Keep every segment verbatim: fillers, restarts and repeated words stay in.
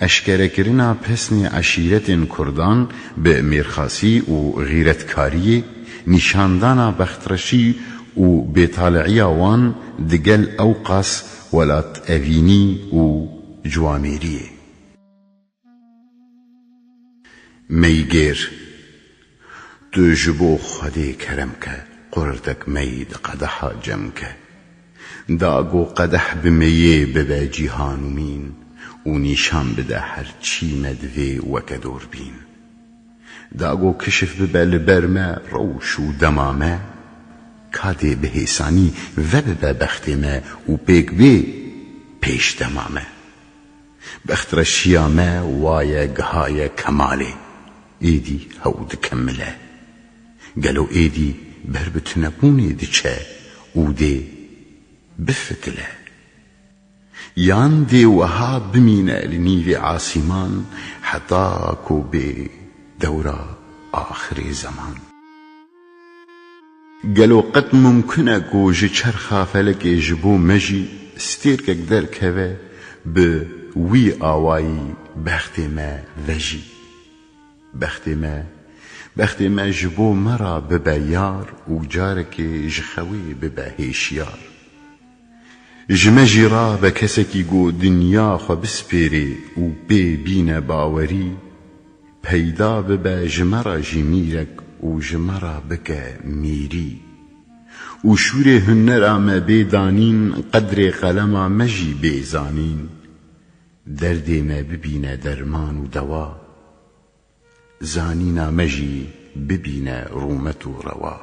Eşkerekirina pesnê eşîretên Kurdan bi mêrxasî û xîretkariyê, nîşandana bextreşî û bêtali'iya wan digel ewqas welatevînî û ciwamêriyê. Meygêr. Tu ji bo Xwedê kerem ke, qurtek mey di qedeha cem ke. Da ku qedeh bi meyê bibe cîhan û mîn û nîşan bide her çî me divê weke dor bîn. Da ku kişif bibe li ber me rewş û dema me, ka dê bi hêsanî vebibe bextê me û pêk bê pêş dema me. Bextreşiya me waye gihaye kemalê, êdî hew dikemile. Gelo êdî ber bi tunebûnê diçe û dê bifitile? Yan dê weha bimîne li nîvê asîman heta ku bê dewra axirê zeman? Gelo qet mumkin e ku ji çerxa felekê ji bo me jî stêrkek derkeve, bi wî awayî bextê me vejî? Bextê me, bextê me ji bo me re bibe yar û carekê ji xewê bibe hêşiyar. Ji me jî rabe kesekî ku dinya xwe bispêrê û pê bîne bawerî, peyda bibe ji me re jî mîrek û ji me re bike mîrî. Û şûrê hunera me bê danîn, qedrê qelema me jî bê zanîn. Derdê me bibîne derman û dewa, zanîna me jî bibîne rûmet û rewa.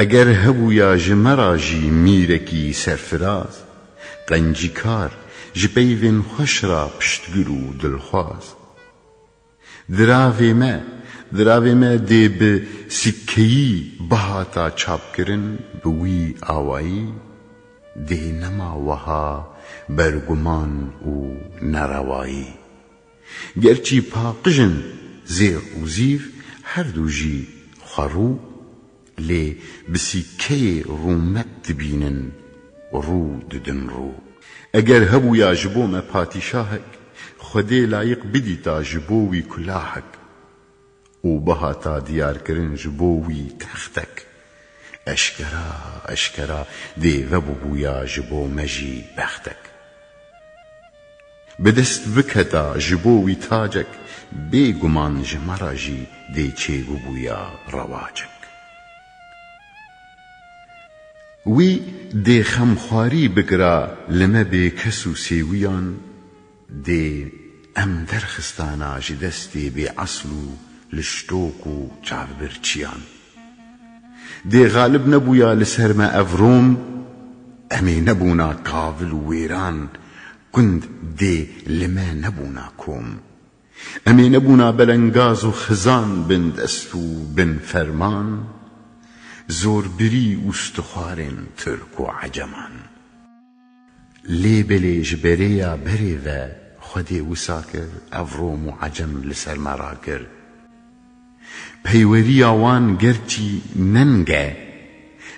Eger hebûya ji me re jî mîrekî serfiraz, qencîkar, ji peyvên xweş re piştgir û dilxwaz. Diravê me, diravê me dê bi sikkeyî bihata çapkirin, bi wî awayî dê nema weha berguman û nerewayî. Gerçî paqij in zêr û zîv, her du jî xwerû, lê bi sîkeyê rûmet dibînin, rû didin rû. Eger hebûya ji bo me padîşahek, Xwedê layiq bidîta ji bo wî kulahek û bihata diyarkirin ji bo wî textek, eşkera, eşkera dê vebûbûya ji bo me jî bextek. Bi dest biketa ji bo wî tacek, bêguman ji me re jî dê çêbibûya rewacek. Wî dê xemxwarî bikira li me bêkes û sêwiyan, dê em derxistana ji destê bêesl û liştok û çavbirçiyan. Dê xalib nebûya li ser me ev Rom, em ê nebûna kavil û wêran, gund dê li me nebûna kom. Em ê nebûna belengaz û xizan bin dest û bin ferman, zorbirî û stixwarên Tirk û Eceman. Lê belê ji berê ya berê ve Xwedê wisa kir, ev Rom û Ecem li ser me rakir. Peyweriya wan gerçî neng e,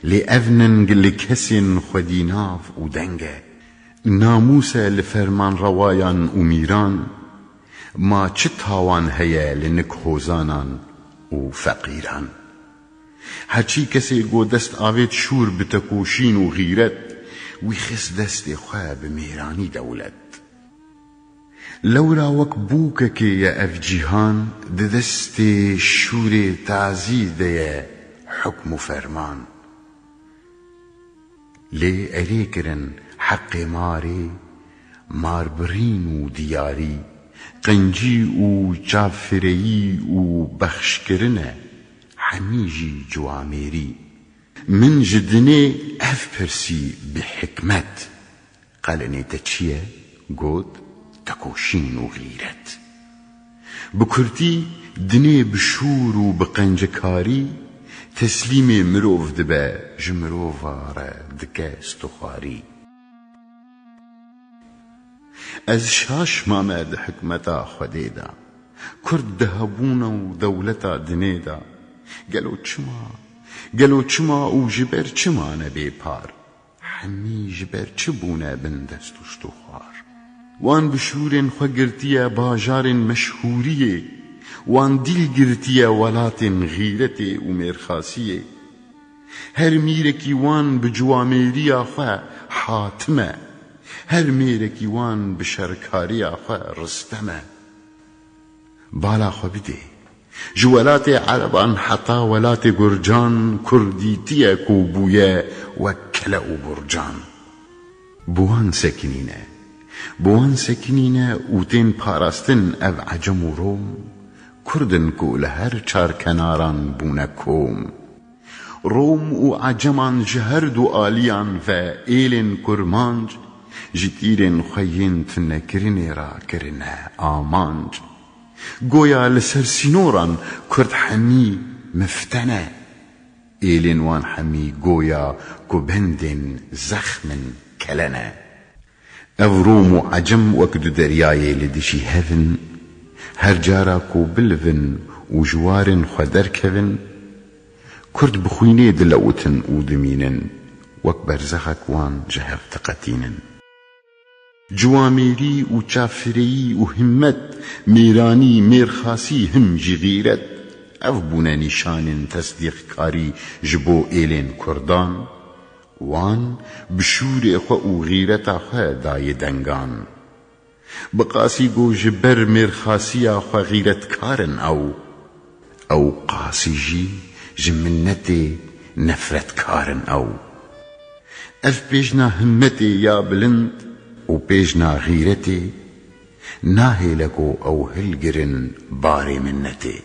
lê ev neng li kesên xwedî nav û deng e. Namûs e li fermanrewayan û mîran, ma çi tawan heye li nik hozanan û feqîran? Herçî kesê ku dest avêt şûr bi tekoşîn û xîret, wî xist destê xwe bi mêranî dewlet. Lewra wek bûkekê ye ev cîhan, di destê şûrê tazî de ye hukm û ferman. Lê erê kirin heqê marê, marbirîn û diyarî, qencî û çavfireyî û bexşkirine, hemî jî ciwamêrî. Min ji dinê ev pirsî bi hikmet, Qalenê te çi ye? Got, tekoşîn û xîret. Bi kurtî, dinê bi şûr û bi qencekarî teslîmê mirov dibe, ji mirova re dike stixwarî. Ez şaş mame di hikmeta Xwedê de, kurd di hebûna û dewleta dinê de. Gelo çima, gelo çima û ji ber çima ne bê par? Hemî ji ber çi bûne bin dest û ştoxwar? Wan bi şûrên xwe girtiye bajarên meşhûriyê, wan dîl girtiye welatên xîretê û mêrxasiyê. Her mîrekî wan bi ciwamêriya xwe hatim e, her mêrekî wan bi şerkariya xwe Ristem e. Bala xwe bidê. Ji welatê ereban heta welatê gurcan, Kurd dîtiye ku bûye wek kele û burcan. Bi wan sekinîne. Bi wan sekinîne û tên parastin ev ecem û Rom, Kurd in ku li her çar kenaran bûne kom. Rom û Eceman ji her du aliyan ve êlên kurmanc, ji tîrên xwe yên tunekirinê re kirine amanc. Goya li ser sînoran Kurd hemî mifte ne. Êlên wan hemî goya ku bendên zexm in, kele ne. Ev Rom û Ecem wek du deryayê li dijî hev in, her cara ku bilivin û ji warên xwe derkevin, Kurd bi xwînê dilewitin û dimînin, wek berzexek wan ji hev diqetînin. Ciwamêrî û çafireyî û himmet, mêranî, mêrxasî, him jî xîret, ev bûne nîşanên tesdîqkarî ji bo êlên Kurdan. Wan bi şûrê xwe û xîreta xwe dayê dengan. Bi qasî ku ji ber mêrxasiya xwe xîretkar in ew, ew qasî jî ji minnetê nefretkar in ew. Ev pêjna himmetê ya bilind û pêjna xîretê nahêle ku ew hilgirin barê minnetê.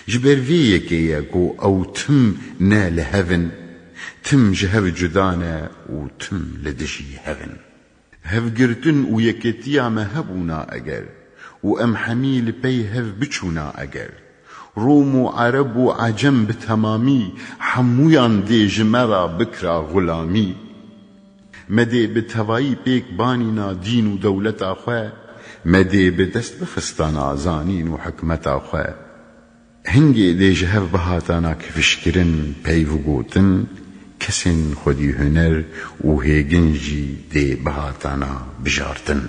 Ji ber vê yekê ye ku ew tim ne li hev in, tim ji hev cuda ne û tim li dijî hev in. Hevgirtin û yeketiya me hebûna eger û em hemî li pey hev biçûna eger, Rom û Ereb û Ecem bi temamî hemûyan dê ji me re bikira xulamî. Me dê bi tevayî pêk banîna dîn û dewleta xwe, me dê bi dest bixistana zanîn û hikmeta xwe. Hingê dê ji hev bihatana kifişkirin, peyv gotin, kesên xwedî huner û hêgin jî dê bihatana bijartin.